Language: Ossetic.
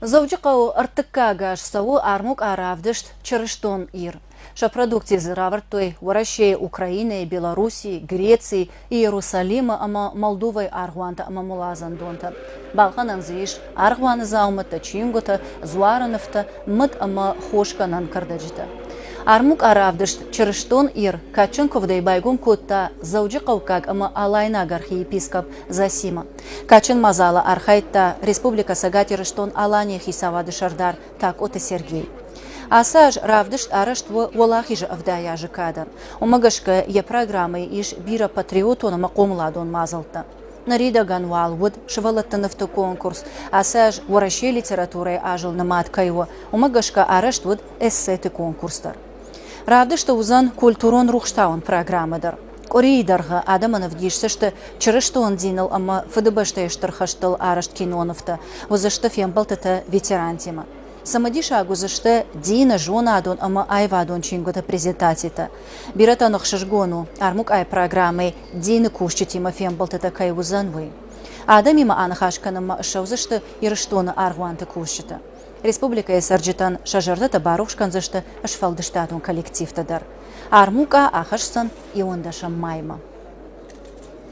Дзӕуджыхъӕуы ӕртыккаг аз цӕуы армукъа-равдыст «Чырыстон Ир». Сӕ продукци дзы равӕрдтой Уӕрӕсейы, Украинӕйы, Белоруссийы, Грецийы, Иерусалимы ӕмӕ Молдовӕйы аргъуантӕ ӕмӕ моладзандонтӕ. Балхӕнӕн дзы ис аргъуаны дзаумӕттӕ, чингуытӕ, дзуары нывтӕ, мыд ӕмӕ хосгӕнӕн кӕрдӕджытӕ. Армукъа-равдыст «Чырыстон Ир» кадджын куывдӕй байгом кодта Дзӕуджыхъӕуккаг ӕмӕ Алайнаг архиепископ Зосима. Кадджын мадзалы архайдта Республикӕ Цӕгат Ирыстон-Аланийы Хицауады Сӕрдар Такъоты Сергей. Ацы аз равдыст арӕзт у Уӕлахизы 70 азы кадӕн. Уымӕ гӕсгӕ йӕ программӕйы ис бирӕ патриотон ӕмӕ хъомыладон мадзӕлттӕ. Ныридӕгӕн уал уыд сывӕллӕтты нывты конкурс. Ацы аз Уӕрӕсейы литературӕйы азыл нымад кӕй у, уымӕ гӕсгӕ арӕзт уыд эссеты конкурс дӕр. Равдысты уыдзӕн культурон-рухстауӕн программӕ дӕр. Къуырийы дӕргъы адӕмӕн ӕвдисдзысты чырыстон диныл ӕмӕ Фыдыбӕстӕйы Стыр хӕстыл арӕзт кинонывтӕ, уыдзысты фембӕлдтытӕ ветерантимӕ. Цымыдисаг уыдзысты дины, зонадон ӕмӕ аивадон чингуыты презентацитӕ. Бирӕтӕн ӕхсызгон у, армукъайы программӕйы дины кусджытимӕ фембӕлдтытӕ кӕй уыдзӕн, уый. Адӕмимӕ аныхас кӕнынмӕ ссӕудзысты Ирыстоны аргъуанты кусджытӕ. Республикӕйы цӕрджытӕн сӕ зӕрдӕтӕ барухс кӕндзысты сфӕлдыстадон коллективтӕ дӕр. Армукъа ахӕсдзӕн иуӕндӕсӕм маймӕ.